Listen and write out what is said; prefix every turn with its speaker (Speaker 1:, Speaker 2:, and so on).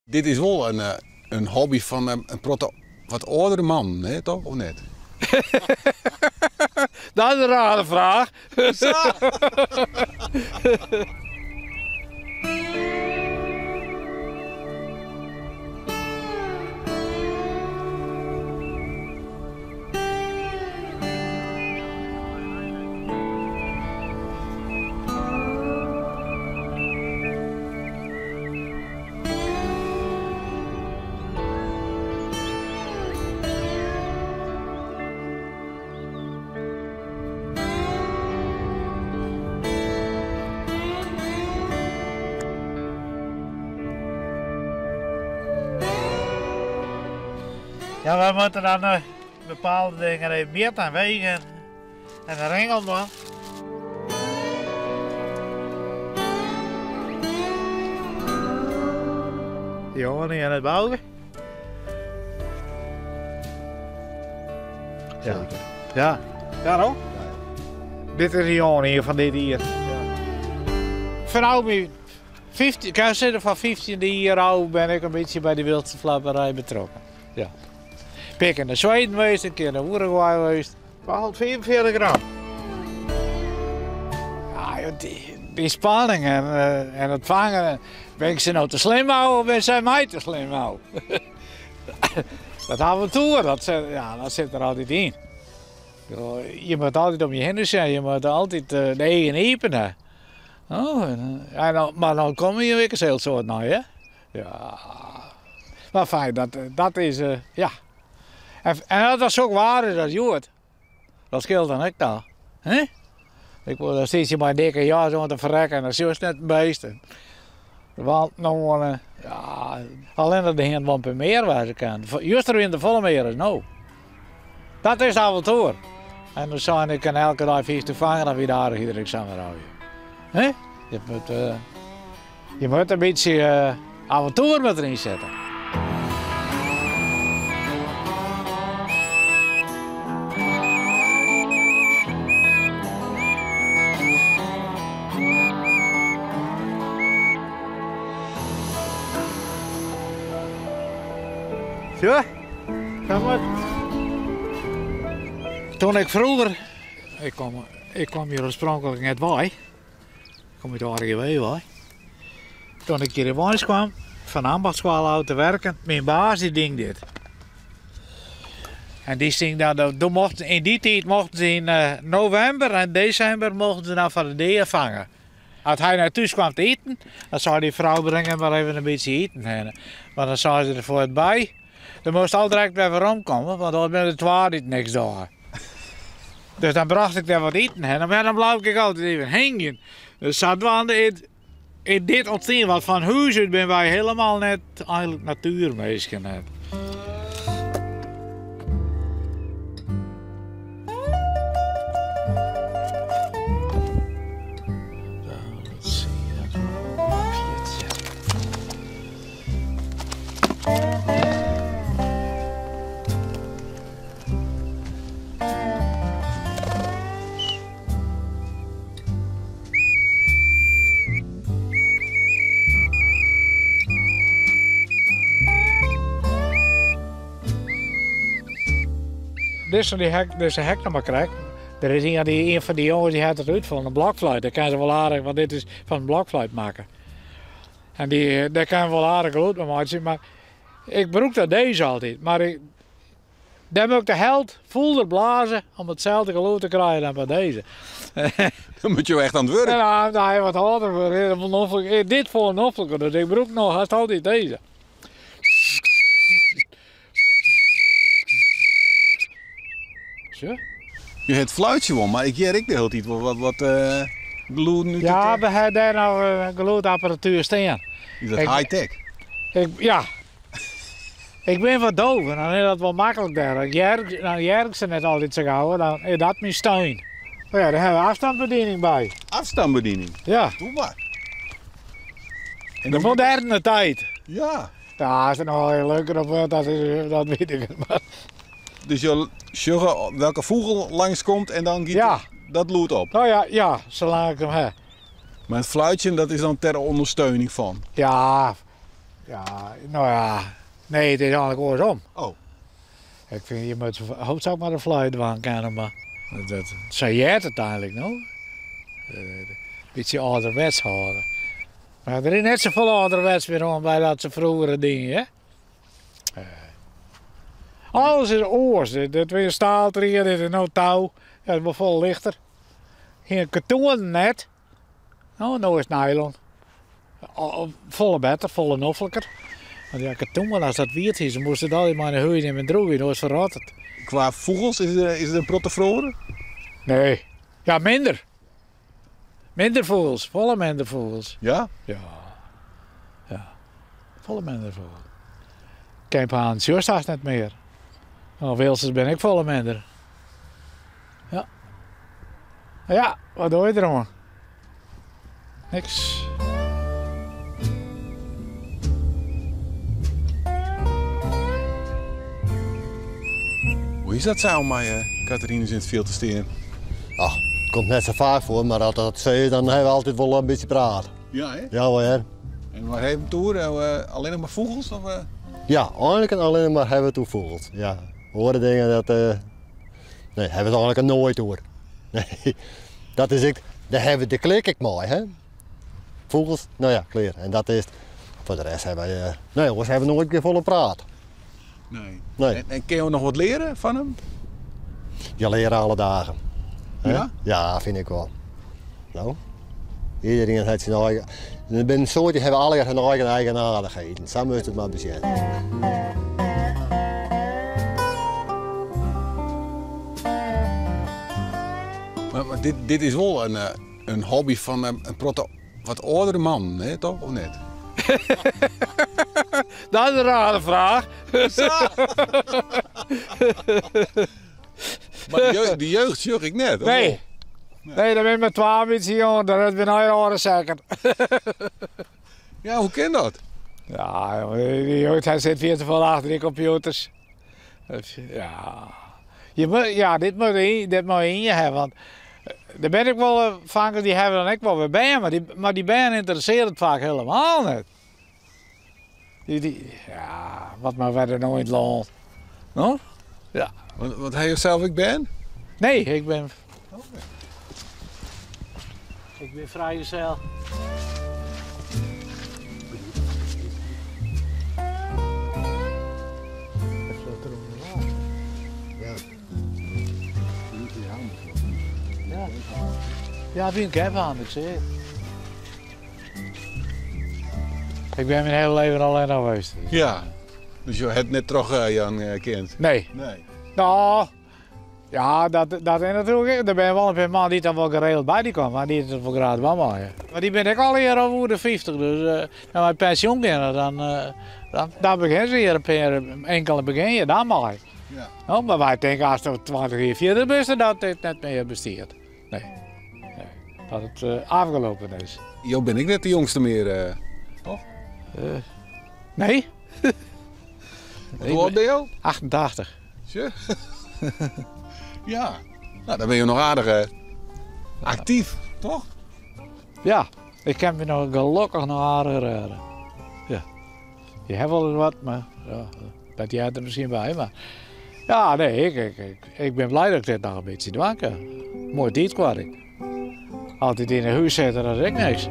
Speaker 1: Dit is wol in hobby fan in protte wat âldere mannen, hè, toch? Of net?
Speaker 2: Dat is in rare fraach. Ja, wy moatte dan bepaalde dingen even mjitte en wegen en de ringel dwaan. Johan en het bouwen. Ja. Ja. Ja, no? Dit is Johan hier fan dit jier. Ja. Fanôf myn 15, kan sizze fan 15e jier ôf bin ik in bytsje by de wylde flapperij betrokken. Ja. Bin ik yn de Sweden west, in kear yn Uruguay west. 245 gram. Ja, die spanning en, eh, en it fangen. Ben ik se no te slim ôf of binne sy my te slim ôf? Dat avontoer, dat, ja, dat sit der altyd yn. Je moatte altyd om je hinne sjen, je moatte altyd eh, de eagen iepen ha. Oh, en, en, mar dan komme je ek in hiel soad nei, hè? Ja. Mar fijn, dat, dat is, uh, ja. En, en as dat sok waar is as hjoed, dat skeelt dan ek ta. Hè? Ik wol dan sit je mei in dikke jas oan te ferrekken en dan sjochst net in beest. Want no, eh, ja, allinnich de hin wol in pear mear wêze kin. Juster wiene der folle mear as no. Dat is avontoer. En dan sei ik kan elke dei 50 fange, dan wie de aardichheid der ek samar ôf. Hè? Je moet, uh, je moet in bytsje uh, avontoer met deryn sette. Zo. Toen ik vroeger, ik kom, ik kom hier oorspronkelijk net wei, ik kom út de RGW wei. Toen ik hjir yn Warns kwam, fan de ambachtskoalle ôf te werken, myn baas dy die dit. En dy stie dan, doe mochten, yn dy tiid mochten se yn eh, novimber en desimber mochten se dan foar de dea fange. As hy nei thús kwam te iten, dan sei dy frou bring him mar even in bytsje iten hinne. Mar dan sei se der foar it by, Do moatst al direkt wer werom komme, want oars binne der twa dy't niks dogge. Dus dan brocht ik dêr wat iten hinne, mar dan bleau ik altyd even hingjen. Dus sadwaande is, is dit ûntstien, want fan hûs út binne wy helemaal net eigenlik natuerminsken. Net. Dizze dy hek, dizze hek noch mar krekt. Der is ien, dy, ien fan dy jonges dy hat it útfûn, in blokfluit. Dêr kinne se wol aardich, want dit is fan in blokfluit makke. En dy, dêr kin wol aardich gelûd mei meitsje, mar ik brûk dat dizze altyd. Mar ik, dêr moat ik de helt fûler blaze om itselde gelûd te krijen dan by dizze.
Speaker 1: Dan moat jo echt oan it wurk.
Speaker 2: Ja, no, wat âlder wurde, dit folle nofliker, dus ik brûk no hast altyd dizze.
Speaker 1: Sjoch. Je het fluitsje wol, mar ik hear ek de hiele tiid wol wat, wat uh, gelûden út
Speaker 2: Ja, we ha dêr no uh, gelûdapparatuer stean.
Speaker 1: Is dat high-tech?
Speaker 2: Ik, ja. Ik bin wat doof en dan is dat wol maklik dêr. Ik hear, dan hear ik se net altyd sa gau, dan is dat myn steun. Oh ja, dêr ha we afstandbediening by.
Speaker 1: Afstandbediening?
Speaker 2: Ja.
Speaker 1: Doe mar.
Speaker 2: En de moderne tijd.
Speaker 1: Ja.
Speaker 2: Ja, as it noch allegear leuker op wurdt, dat, is, dat wit ik net. Mar...
Speaker 1: Dus jo sjogge welke fûgel langskomt en dan giet
Speaker 2: ja.
Speaker 1: dat lûd op?
Speaker 2: Nou ja, ja, salang ik him ha.
Speaker 1: Mar it fluitsjen, dat is dan ter ûndersteuning fan?
Speaker 2: Ja. Ja, no ja, nee, it is eigenlik oarsom.
Speaker 1: Oh.
Speaker 2: Ik fyn, je moatte hoofdzaak mar de fluit dwaan kinne, mar dat, sa heart it eigenlik no. Bytsje âlderwets hâlde. Mar der is net safolle âlderwets mear oan by dat se froegere dingen, hè. Alles is oars. Dit wie in staaltried, dit is no tou. Ja, it is wol folle lichter. Hie in katoenen net. No, no is it nylon. Folle better, folle nofliker. Want ja, katoen, as dat wiet is, dan moast it altyd mei in hûd en in droegje, oars ferrot it.
Speaker 1: Kwa fûgels, is der in protte feroare?
Speaker 2: Nee. Ja, minder. Minder fûgels, folle minder fûgels.
Speaker 1: Ja?
Speaker 2: Ja. Ja. Folle minder fûgels. Kemphaan sjochst hast net mear. No, wilsters binne ek folle minder. Ja. Ja, wat doe je deroan? Niks.
Speaker 1: Hoe is dat sa om mei Catharinus yn it fjild te stean?
Speaker 3: Ah, it komt net sa faak foar, mar as dat sa is, dan hawwe we altyd wol in bytsje praat.
Speaker 1: Ja, hè?
Speaker 3: Ja, wol hear.
Speaker 1: En waar hawwe we it oer? Allinnich mar fûgels? Of?
Speaker 3: Ja, eigenlik allinnich mar hawwe we it oer fûgels. Ja. Oare dingen, dat, nee, hawwe we it eigenlik noait oer. Nee, dat is ek, dêr hawwe we de klik ek mei, hè. Fûgels, no ja, klear. En dat is, foar de rest hawwe wy, nee, oars hawwe we noait gjin folle praat.
Speaker 1: Nee.
Speaker 3: Nee.
Speaker 1: En, en kinne jo noch wat leare fan him?
Speaker 3: Je leare alle dagen. Hè?
Speaker 1: Ja?
Speaker 3: Ja, fyn ik wol. No, iderien hat syn eigen. Der binne in soad dy hawwe allegear hun eigen eigenaardichheden. Sa moatst it mar besjen.
Speaker 1: Mar dit, dit is wol in, in hobby fan in protte wat âldere mannen, hè, toch? Of net?
Speaker 2: Dat is in rare fraach.
Speaker 1: Mar de jeugd, de jeugd sjoch ik net. of
Speaker 2: Nee.
Speaker 1: wol?
Speaker 2: Nee, dat binne mar twa bytsje jong, dat binne allegear âlde sekken.
Speaker 1: Ja, hoe kin dat?
Speaker 2: Ja, jonge, dy jeugd hy sit fierste folle achter dy kompjûters. Ja, je moet, ja, dit moet je, dit moet je yn je hawwe, want der binne ek wol fanken dy hawwe dan ek wol wer bern, mar dy bern ynteressearret it faak helemaal net. Dy, dy, ja, wat mar wer der no yn it lân. No? Ja.
Speaker 1: Want ha jo sels ek bern?
Speaker 2: Nee, ik bin. Ik bin frijgezel. Ja. Ja, wie in kemphaan, ik sis. Ik bin myn hiele leven allinnich west.
Speaker 1: Ja, dus jo het net troch jaan kind?
Speaker 2: Nee.
Speaker 1: Nee.
Speaker 2: No, ja, dat, dat is natuerlik. Der binne wol in pear mannen dy't dan wol geregeld by dy komme, mar dy't it wol graach dwaan meie. Mar dy binne ek allegear al oer de 50, dus uh, mei pensjoen geane, dan, uh, dan, dan begjinne se hjir in pear, inkele begjinne dan mei.
Speaker 1: Ja.
Speaker 2: No, mar wy tinke ast 20 jier fierder bist, dat dit net mear bestiet. Nee. Nee. Dat it uh, afgelopen is.
Speaker 1: Jo binne ek net de jongste mear, uh, toch?
Speaker 2: Uh, nee.
Speaker 1: Hoe âld binne jo?
Speaker 2: 88.
Speaker 1: Sjoch. ja. Nou, dan binne jo noch aardich aktyf, toch?
Speaker 2: Ja, ik kin my noch gelokkich noch aardich rêde. Ja. Je hawwe wolris wat, mar ja, dat heart der miskien by. Mar ja, nee, ik, ik, ik, ik bin blij dat ik dit noch in bytsje dwaan kin. Moai tiid koart ik. Altyd yn 'e hûs sitte, dat is ek niks.